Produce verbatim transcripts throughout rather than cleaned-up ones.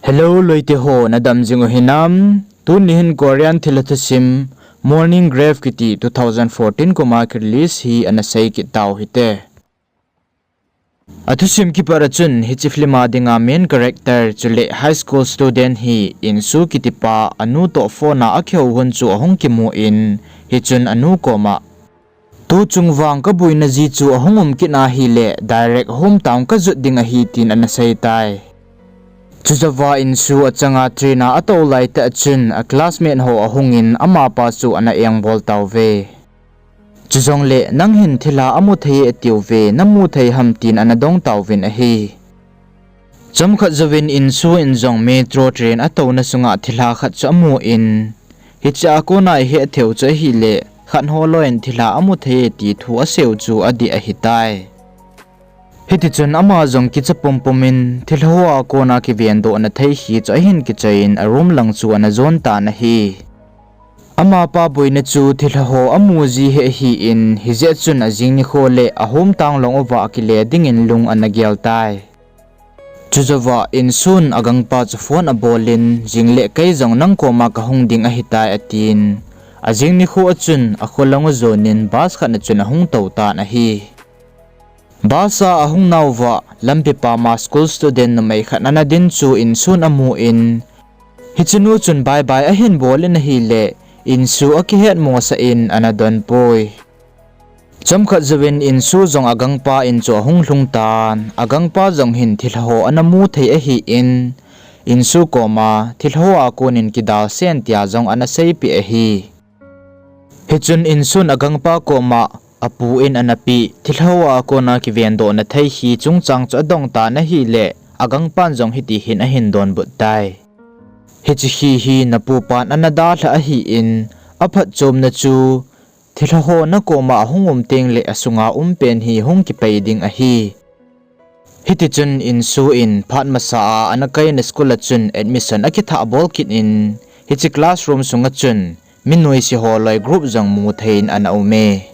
Hello loite ho, nadam jing u hinam? Tuni hin Korean thilha thusim Morning Grave kiti two thousand fourteen kuma ki release hi ana sei kit tau hite. Athusim kipat a chun hiche film a dinga main character chule high school student hi Insu kitipa anu toh phone a akihou hun chu ahung kimu in, hichun anu koma, tu chung vang kabuina ji chu ahung um kit ahile direct hometown kajot ding ahi, tin ana sei tai. Chujouva Insu achanga train a atou laitah chun a classmate ho ahungin amapa chu ana engbol tauve. Chujongle nang hin thilha amu thei e atiuve, namu thei ham, tin ana dong tauvin ahi. Chomkhat jouvin Insu in jong metro train atouna sunga thilha khat chu amun, hichea kona ihet theiu chu ahile, khat ho loiyin thilha amu thei e ti thu aseiu chu adih ahitai. Hitichun ama jong kicha pumpum in thilha hoa kona kivendohna thei hi chu ahin kichaiyin a room lang chu ana jon tan ahi. Amapa boina chu thilha ho amu ji hi ahin, hijeh chun ajing nikho le a hometown lang uva akile dingin lung ana gel tai. Chujouva Insun agangpa chu phone abolin, jingle kei jong nang koma kahung ding ahitai atin, ajing nikho a chun akho lang u jonin bus khat a chun ahung tou tan ahi. Bus a ahung nauva lampi pama school student numei khat ana din chu Insun amun, hichenu chun bye bye ahin bolin ahile, Insu akihet mosah in ana donpoi. Chomkhat jouvin Insu jong agangpa in chu ahung lhung tan, agangpa jong hin thilha ho ana mu thei ahin, Insu koma thilha hoa konin kidalsen tia jong ana seipeh ahi. Hichun Insun agangpa koma apu in ana peh thilha hoa kona kivendohna thei hi chungchang chu adong tan ahile, agangpan jong hiti hin ahin donbut tai. Hiche hi hi napupan ana dalha ahin, aphatchomna chu thilha ho nakoma ahung um tengle asunga um pen hi hung kipai ding ahi. Hitichun Insu in phat masa a ana kaina school a chun admission akithah bol kit in, hiche classroom sunga chun mi noise holoi group jong mu theiyin ana ume.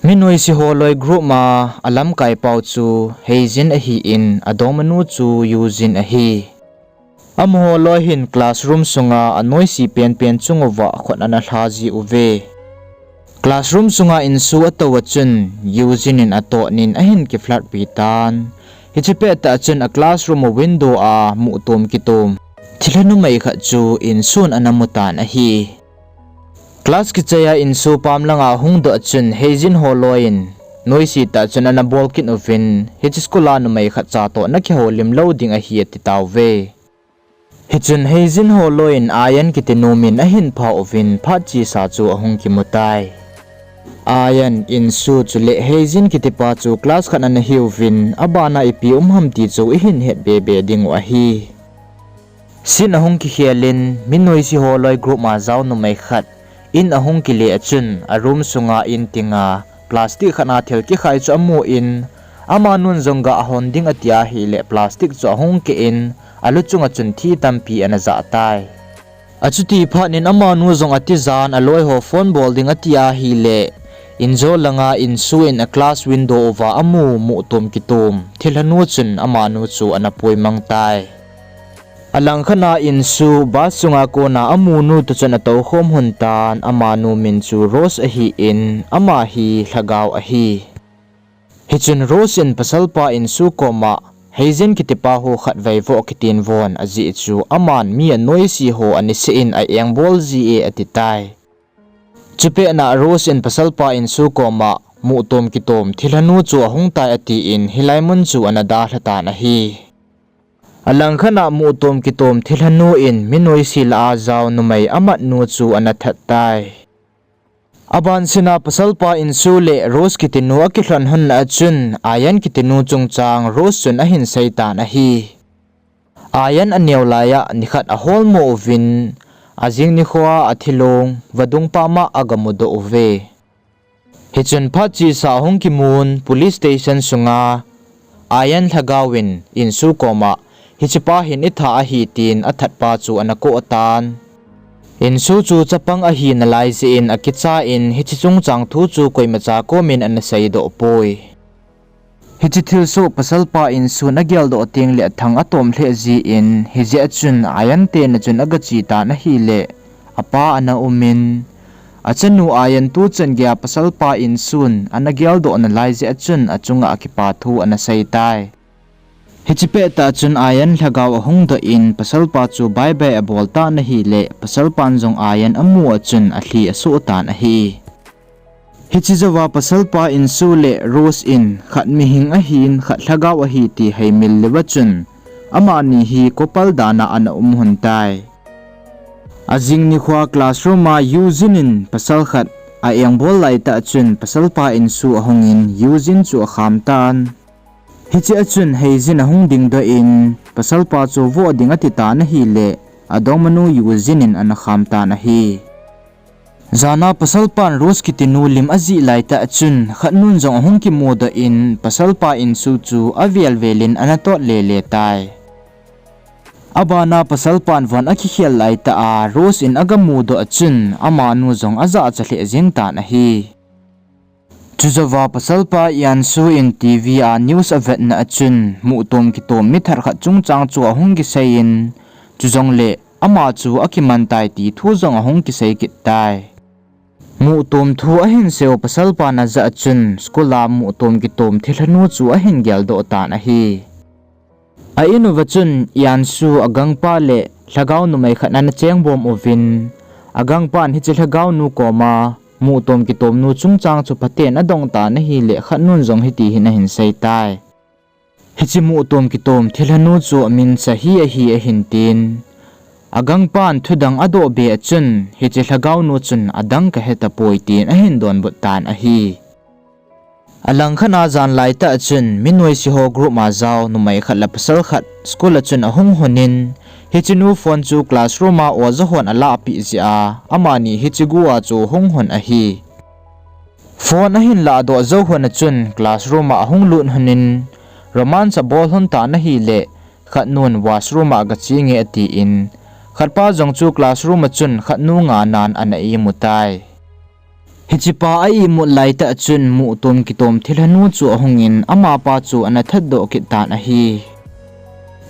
Mi noise holoi group ma alamkaipau chu Heijin ahin, adongmanu chu Yujin ahi. Amaho loi hin classroom sunga anoise penpen chung uva khut ana lha jiuve. Classroom sunga Insu atou a chun Yujin in atoh nin ahin kiflirt pi tan. Hiche pettah chun a classroom a window a mutom kitom thilha numei khat chu Insun ana mu tan ahi. Class kichai a Insu pam langa ahung doh chun Heijin ho loiyin noise tah chun ana bol kit uvin, hiche school a numei khat cha toh nakihoulim lou ding ahi ati tauve. Hichun Heijin ho loiyin Ayan kitinu min ahin phah uvin phat chesa chu ahung kimu tai. Ayan, Insu chule Heijin kitipa chu class khat ana hiuvin, abana ipi um ham ti chu ihin het bebe dingu ahi. Scene ahung kikhel in, mi noise holoi group ma jao numei khat in ahung kile a chun, a room sunga in tinga plastic khat a thil kikhai chu amun, amanun jong ga ahon ding ati ahile plastic chu ahung keh in, alu chunga chun thi tampi ana jah tai. Achuti phat in amanu jong atijan aloiho phone bol ding ati ahile, injo langa Insu in a class window uva amu mutom kitom thilhanu chun amanu chu ana puimang tai. Alangkhat a Insu bus chunga kona amunu toh chun atoukhom lhon tan, amanu min chu Rose ahin, ama hi lhagao ahi. Hichun Rose in pasalpa Insu koma, Heijin kitipa hu khatvei voh kitin von, ajeh chu aman mi anoise ho aniseh in a-engbol jie ati tai. Chupet na Rose in pasalpa Insu koma, mutom kitom thilhanu chu ahung tai atin, hilai mun chu ana dalha tan ahi. Alangkhat a mutom kitom thilhanu in mi noise lah a jao numei amatnu chu ana that tai. Abansina pasalpa Insu le Rose kitinu akilhon lhon na a chun, Ayan kitinu chungchang Rose chun ahin sei tan ahi. Ayan aneo laiya nikhat aholmo uvin, ajing nikhoa athilong vadung pama agamudoh uve. Hichun phat chesa ahung kimun police station sunga Ayan lhagaovin Insu koma, hichepa hin itha ahi tin athatpa chu ana koh tan. Insu chu chapang ahi nalai jeh in akicha in hiche chungchang thu chu koimacha komin ana seidoh poi. Hiche thilsoh pasalpa insun ageldoh tengle athang atom lheh jin, hijeh a chun Ayan tena chun agache tan ahile, apa ana umin, achanu Ayan tuchan geiya pasalpa insun ana geldoh nalai jeh a chun achunga akipa thu ana sei tai. Hiche pettah chun Ayan lhagao ahung doh in pasalpa chu bye bye abol tan ahile, pasalpan jong Ayan amu a chun alhi asoh tan ahi. Hiche jouva pasalpa Insu le Rose in khat mihing ahin khat lhagao ahi ti heimil leuva chun, amani hi couple dana ana um lhon tai. Ajing nikhoa classroom a Yujin in pasal khat a-engbol laitah chun pasalpa Insu ahungin Yujin chu akham tan. Hichea chun Heijin ahung dingdoh in, pasalpa chu voh ding ati tan ahile, adongmanu Yujin in ana kham tan ahi. Jana pasalpan Rose kitinu lim ajih laitah chun, khatnun jong ahung kimudoh in, pasalpa Insu chu avel vel in ana tot lele tai. Abana pasalpan von akikhel laitah a, Rose in agamudoh a chun, amanu jong ajahcha lheh jeng tan ahi. Chujouva pasalpa Iansu in TV a news avetna a chun, muhtom kitom mi thar khat chungchang chu ahung kiseiyin, chujongle ama chu akiman tai ti thu jong ahung kisei kit tai. Muhtom thu ahin seiyu pasalpan ajah a chun, school a muhtom kitom thilhanu chu ahin geldoh tan ahi. A-in uva chun Iansu agangpa le lhagao numei khat ana chengbom uvin, agangpan hiche lhagaonu koma, muhtom kitomnu chungchang chu phaten adong tan ahile khatnun jong hiti hin ahin sei tai. Hiche muhtom kitom thilhanu chu amin Sehi ahi ahin tin, agangpan thudang adoh be a chun, hiche lhagaonu chun adang kahe tapoi tin ahin donbut tan ahi. Alangkhat a jan laitah a chun, mi noise ho group a jao numei khat le pasal khat school a chun ahung lhonin, hichenu phone chu classroom a oja hon alahpeh jeh a, amani hiche gu a chu ahung lhon ahi. Phone ahin lahdoh jou lhon a chun classroom a ahung lut lhonin, romance abol lhon tan ahile, khatnun washroom a gachenge atin, khatpa jong chu classroom a chun khatnu nganan ana imu tai. Hichepa a-imut laitah a chun muhtom kitom thilhanu chu ahungin amapa chu ana thatdoh kit tan ahi.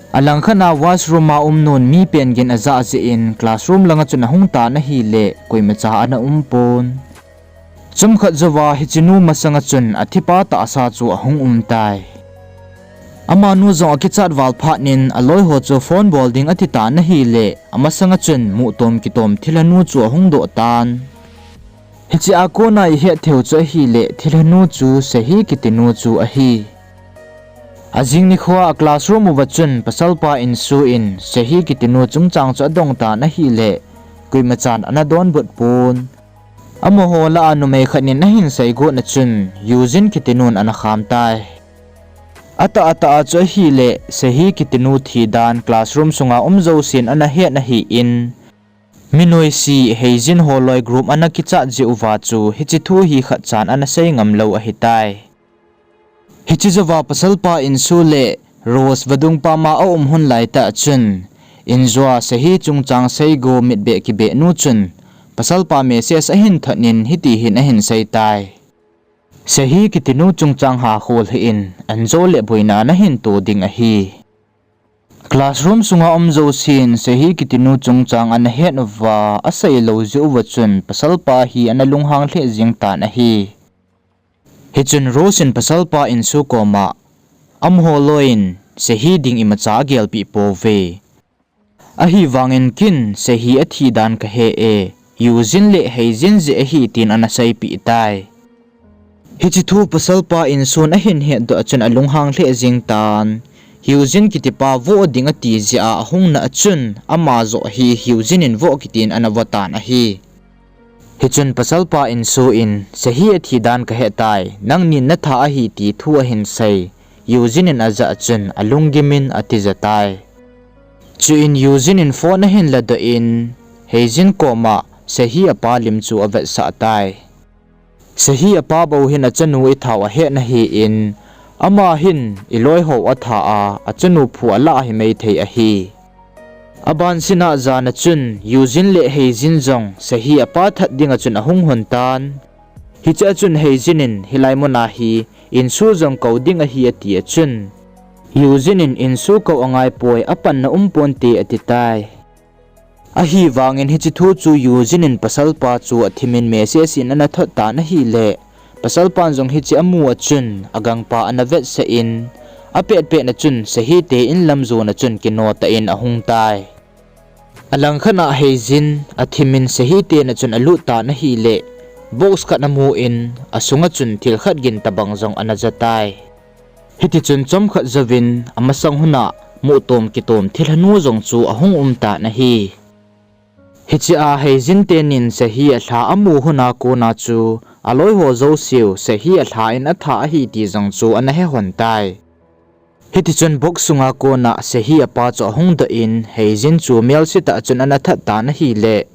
Alangkhat a washroom a umnun mi pen gin ajah jeh in classroom langa chun ahung tan ahile koimacha ana umpon. Chomkhat jouva hichenu masanga chun athipa tahsa chu ahung um tai. Amanu jong akichat val phatnin aloiho chu phone bol ding ati tan ahile, amasanga chun muhtom kitom thilhanu chu ahung doh tan. Hichea kona ihet theiyu chu ahile, thilhanu chu Sehi kitinu chu ahi. Ajing nikhoa classroom uva chun pasalpa Insu in Sehi kitinu chungchang chu adong tan ahile, koimachan ana donbut pon. Amaho lah a numei khat in ahin seigotna chun, Yujin kitinun ana kham tai. Atah atah a chu ahile, Sehi kitinu thi dan classroom sunga um jousen ana het ahin, mi noise Heijin holoi group ana kichat jeh uva chu hiche thu hi khatchan ana sei ngamlou ahitai. Hiche jouva pasalpa Insu le Rose vadung pama aum lhon laitah chun, injua Sehi chungchang seigo mitbeh kibehnu chun, pasalpa message ahin thotnin hiti hin ahin sei tai. Sehi kitinu chungchang ha kholhi in, anjo le boina nahin to ding ahi. Classroom sunga um jousen Sehi kitinu chungchang ana het uva, aseilou jeh uva chun pasalpa hi ana lunghang lheh jeng tan ahi. Hichun Rose in pasalpa Insu koma, amaho loi in Sehi ding imacha agelpeh pouve. Ahivangin ken Sehi athi dan kahe e, Yujin le Heijin jeh ahi tin ana seipeh tai. Hiche thu pasalpa Insun ahin hetdoh a chun alunghang lheh jeng tan. Yujin kitipa voh ding ati jeh a ahungna a chun, ama joh hi Yujin in voh kitin ana voh tan ahi. Hichun pasalpa Insu in, Sehi athi dan kahe tai, nangnin natha ahi ti thu ahin sei, Yujin in ajah a chun alunggim in atija tai. Chuin Yujin in phone ahin ladoh in, Heijin koma Sehi apa lim chu avetsah tai. Sehi apa bou hin achanu ithau ahet ahin, ama hin iloiho atha a, achanu phu alah himai thei ahi. Abansina jan a chun, Yujin le Heijin jong Sehi apa that dinga chun ahung lhon tan. Hiche a chun Heijin in hilai muna hi Insu jong kou ding ahi ati a chun, Yujin in Insu kou angaipoi, apanna umponte ati tai. Ahivangin hiche thu chu Yujin in pasalpa chu athimin message in ana thot tan ahile, pasalpan jong hiche amu a chun agangpa ana vetsah in, apetpet na chun Sehi te in lam jona chun kino tah in ahung tai. Alangkhat a Heijin athimin Sehi te na chun alut tan ahile, box khat amu in, asunga chun thil khat gin tabang jong ana ja tai. Hitichun chomkhat jouvin amasang huna muhtom kitom thilhanu jong chu ahung um tan ahi. Hiche a Heijin tenin Sehi alha amu huna kona chu aloiho jouseu Sehi alha in atha ahi ti jong chu ana he lhon tai. Hitichun box sunga kona Sehi apa chu ahung doh in Heijin chu melsetah chun ana that tan ahile,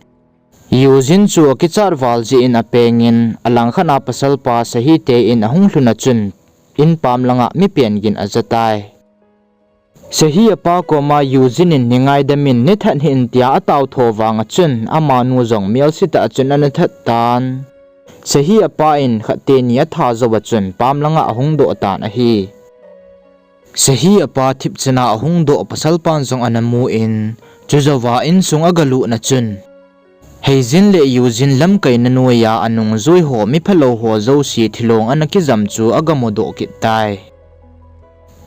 Yujin chu akichat val jeh in apengin, alangkhat a pasalpa Sehi te in ahung lhun a chun, in pam langa mi peng gin aja tai. Sehi apa koma Yujin in nei ngaidam in, nei that hih in tia atao tho vang a chun, amanu jong melsetah chun ana that tan. Sehi apa in khat teni atha jou a chun pam langa ahung doh tan ahi. Sehi apa thipchan a ahung doh pasalpan jong ana mu in, chujouva insung agalut na chun, Heijin le Yujin lamkaina noiya anungjui ho miphalou ho jouse thilong ana kijam chu agamudoh kit tai.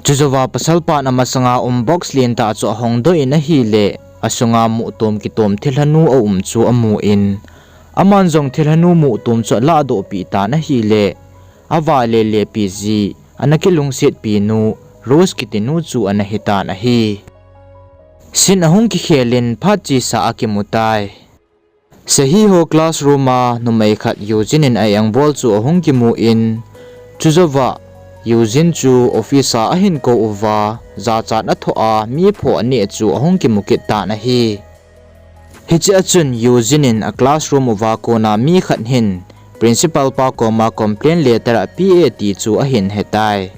Chujouva pasalpan amasanga um box lentah chu ahong doh in ahile, asunga muhtom kitom thilhanu aum chu amu in, aman jong thilhanu muhtom chu alahdoh peh tan ahile, avale le pi ji, ana kilungsetpi nu, Rose kiti nu chu ana hitan ahi. Scene ahung kikhel in phat chesa akimu tai. Sehi ho classroom a numei khat Yujin in a-engbol chu ahung kimu in, chujouva Yujin chu office a ahin kou uva, jachat athoh a mi pho aneh chu ahung kimu kit tan ahi. Hiche a chun Yujin in a classroom uva kona mi khat hin principal pa koma complaint letter apeh e ti chu ahin hetai.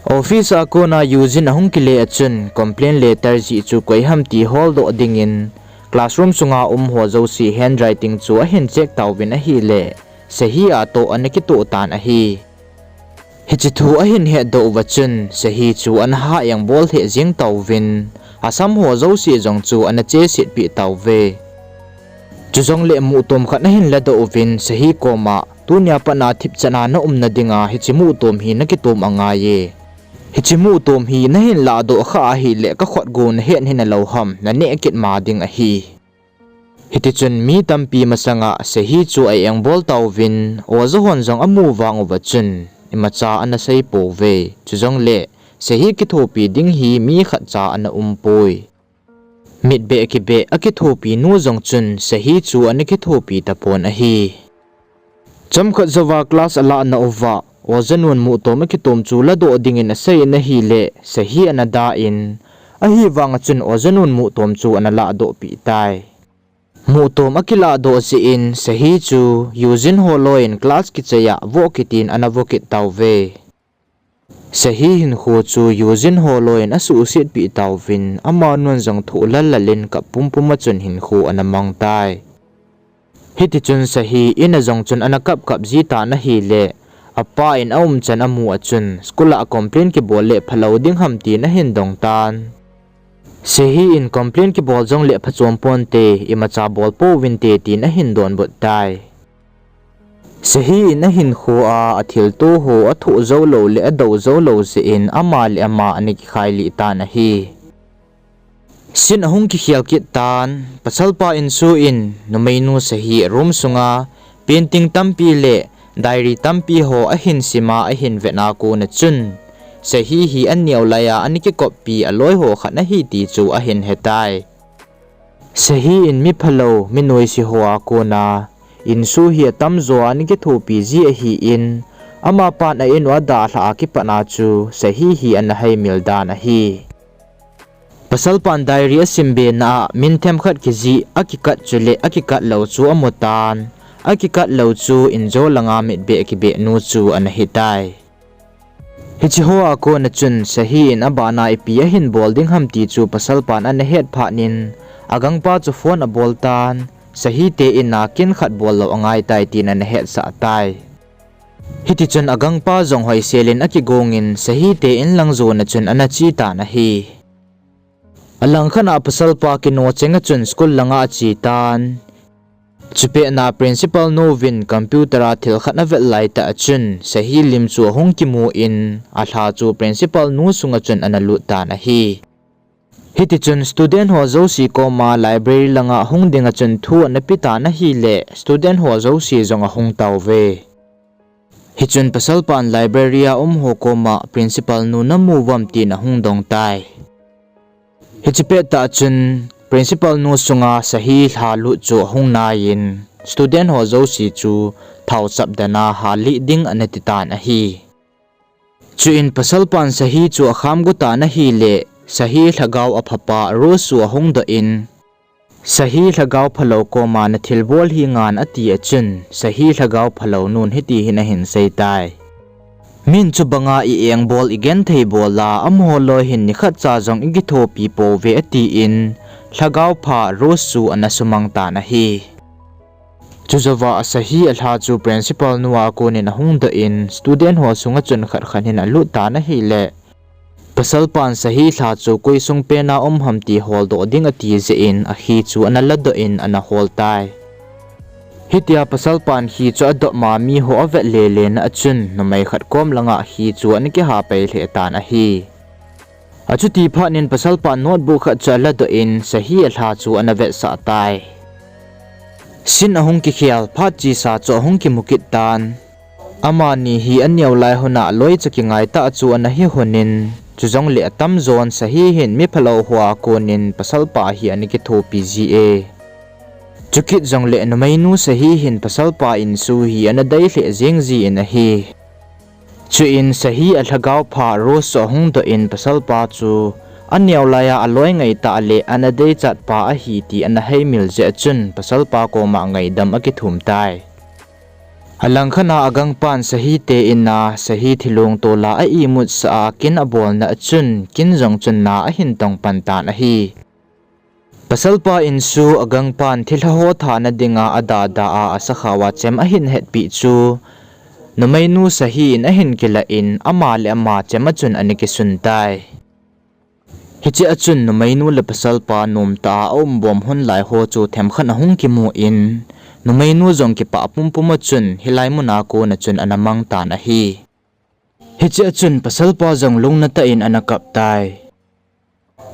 Office a kona Yujin ahung kile a chun complaint letter jih chu koi ham ti holdoh dingin classroom sunga um ho jouse handwriting chu ahin check tauvin ahile, Sehi a toh ana kitoh tan ahi. Hiche thu ahin hetdoh uva chun Sehi chu ana ha-engbol lheh jeng tauvin, asam ho jouse jong chu ana chesetpeh tauve. Chujongle muhtom khat ahin ladoh uvin Sehi koma, tunia pat a thipchan a naumna dinga hiche muhtom hi nakitom angaiye. Hiche muhtom hi nahin lahdoh khah ahile kakhut gu nahet hina lou ham, naneh kit ma ding ahi. Hitichun mi tampi masanga Sehi chu a-engbol tauvin, oja hon jong amu vang uva chun imacha ana seipouve. Chujongle Sehi kithopi ding hi mi khatcha ana umpoi. Mitbeh kibeh akithopi nu jong chun Sehi chu ana kithopi tapon ahi. Chomkhat jouva class alahna uva, ojanun muhtom akitom chu ladoh dingin asei in ahile, Sehi ana da in, ahivanga chun ojanun muhtom chu ana lahdohpeh tai. Muhtom akilahdoh jeh in Sehi chu Yujin ho loiyin class kichai a voh kitin ana voh kit tauve. Sehi hinkho chu Yujin ho loiyin asuhsetpeh tauvin, amanun jong thoh lallal in kap pumpum a chun hinkho ana mang tai. Hitichun Sehi in a jong chun ana kapkap ji tan ahile, apa in aumchan amu a chun school a complaint kibol le phalou ding ham tin ahin dong tan. Sehi in complaint kibol jongle phachom ponte, imacha bol pouvinte tin ahin donbut tai. Sehi in ahinkho a athilto ho athoh joulou le adou joulou jeh in ama le ama ana kikhailih tan ahi. Scene ahung kikhel kit tan, pasalpa Insu in numeinu Sehi room sunga painting tampi le diary tampi ho ahin sima ahin vetna kona chun, Sehi hi aneo laiya ana kikoppi aloiho khat ahi ti chu ahin hetai. Sehi in miphalou, mi noise ho a kona Insu hi atamjo a ana kithopi ji ahin, amapan a in u adalhah a kipatna chu Sehi hi ana haimil dan ahi. Pasalpan diary asim bena a min themkhat kijih, akikat chule akikat lou chu amutan, akikat lou chu injo langa mitbeh kibeh nu chu ana hitai. Hiche hoa kona chun Sehi in abana ipi ahin bol ding ham ti chu pasalpan ana het phatnin, agangpa chu phone abol tan, Sahi te in a kin khat bol lou angai tai tin ana hetsah tai. Hitichun agangpa jong hoisel in akigong in Sahi te in lang jon a chun ana che tan ahi. Alangkhat a pasalpa kino cheng a chun school langa ache tan. Chupet na principal nu vin computer a thil khat avet lai tah a chun Sahi lim chu ahung kimu in alha chu principal nu sunga chun ana lut tan ahi. Hitichun student ho jouse koma library langa hung ding a chun thu ana pe tan ahile student ho jouse jong ahung tauve. Hichun pasalpan library a um ho koma principal nu namu uvam tin ahung dong tai. Hiche pettah chun principal nu sunga Sahi lha lut chu ahung nai in student ho jouse chu thaochap dan a ha lih ding ana ti tan ahi. Chuin pasalpan Sahi chu akham gu tan ahile Sahi lhagao aphapa Rose chu ahung doh in, Sahi lhagao phalou koma nathilbol hi ngan ati a chun Sahi lhagao phalou nun hiti hin ahin sei tai. Min chu banga i engbol i genthei bol a amaho loi hin nikhat cha jong i kithopi pouve atin, lhagao pha Rose chu ana sumang tan ahi. Chujouva Sahi alha chu principal nu a konin ahung doh in student ho sunga chun khat khat hin alut tan ahile, pasalpan Sahi lha chu koi sung pena um ham ti holdoh ding ati jeh in akhi chu ana ladoh in ana hol tai. Hitia pasalpan khi chu adoh ma miho avet lele na a chun numei khat kom langa khi chu ana kiha pai lheh tan ahi. Achuti phat in pasalpan notebook khat chu aladoh in Sahi alha chu ana vetsah tai. Scene ahung kikhel phat chesa chu ahung kimu kit tan. Amani hi aneo lai hon a loi cha kingai tah chu ana hi hon in, chujongle atamjon Sahi hin mi phalou hoa konin pasalpa hi ana kithopi ji e. Chukit jongle numeinu Sahi hin pasalpa insu hi ana dei lheh jeng ji in ahi. Chuin Sahi alhagao pha Rose chu ahung doh in pasalpa chu aneo laiya aloi ngaitah le ana deichat pa ahi ti ana heimil jeh a chun pasalpa koma ngaidam akithum tai. Alangkhat a agangpan Sahi te in a Sahi thilong tola a imutsah a kin abolna a chun kin jong chun na ahin tong pan tan ahi. Pasalpa insu agangpan thilha ho thana dinga adada a asakhao a chem ahin hetpeh chu numeinu Sahi in ahin kilah in ama le ama chem a chun ana kisun tai. Hiche a chun numeinu le pasalpa nomtah a aumbom hon lai ho chu themkhat ahung kimu in, numeinu jong kipah pumpum a chun hilai muna kona chun ana mang tan ahi. Hiche a chun pasalpa jong lungna tah in ana kap tai.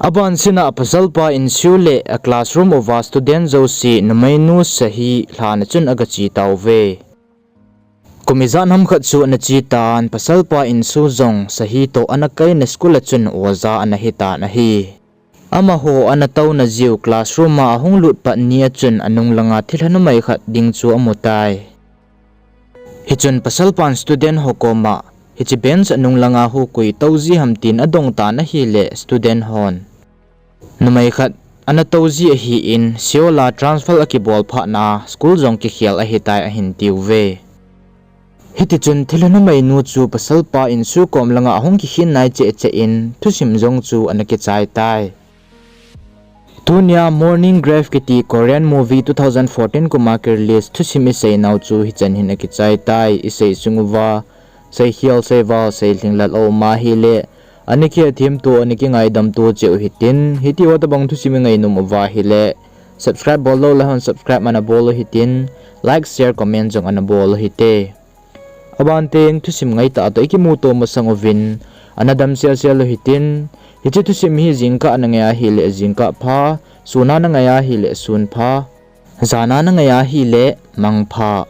Abansina pasalpa insu le a classroom uva student jouse numeinu Sahi lhana chun agache tauve. Kum ijat ham khat chu ana che tan, pasalpa insu jong Sahi toh ana kaina school a chun oja ana hitan ahi. Amaho ana touna jiu classroom a ahung lut pat ni a chun anung langa thilha numei khat ding chu amu tai. Hichun pasalpan student ho koma, hiche bench anung langa hu koi tou ji ham tin adong tan ahile student hon, numei khat ana tou ji ahin, Seoul a transfer akibol phatna school jong kikhel ahitai ahin tiuve. Hitichun thilha numeinu chu pasalpa insu kom langa ahung kikhin nai cheh cheh in thusim jong chu ana kichai tai. Tunia Morning Grave kiti Korean movie two thousand fourteen kuma kirelease thusim iseinau chu hichan hin akichai tai. Isei sung uva seikhel, seival, seilhinglel aum ahile, ana kihethem to, ana kingaidam to cheh u hitin, hitiho tobang thusim ingainom uva ahile subscribe bol lou le hon subscribe ana bol u hitin, like, share, comment jong ana bol u hite. Abanteng thusim ngaitah toh ikimuto masang uvin ana damsel sel u hitin, hiche thusim hi jingkah a nangai ahile jingkah pha, sun a nangai ahile sun pha, jan a nangai ahile mangpha.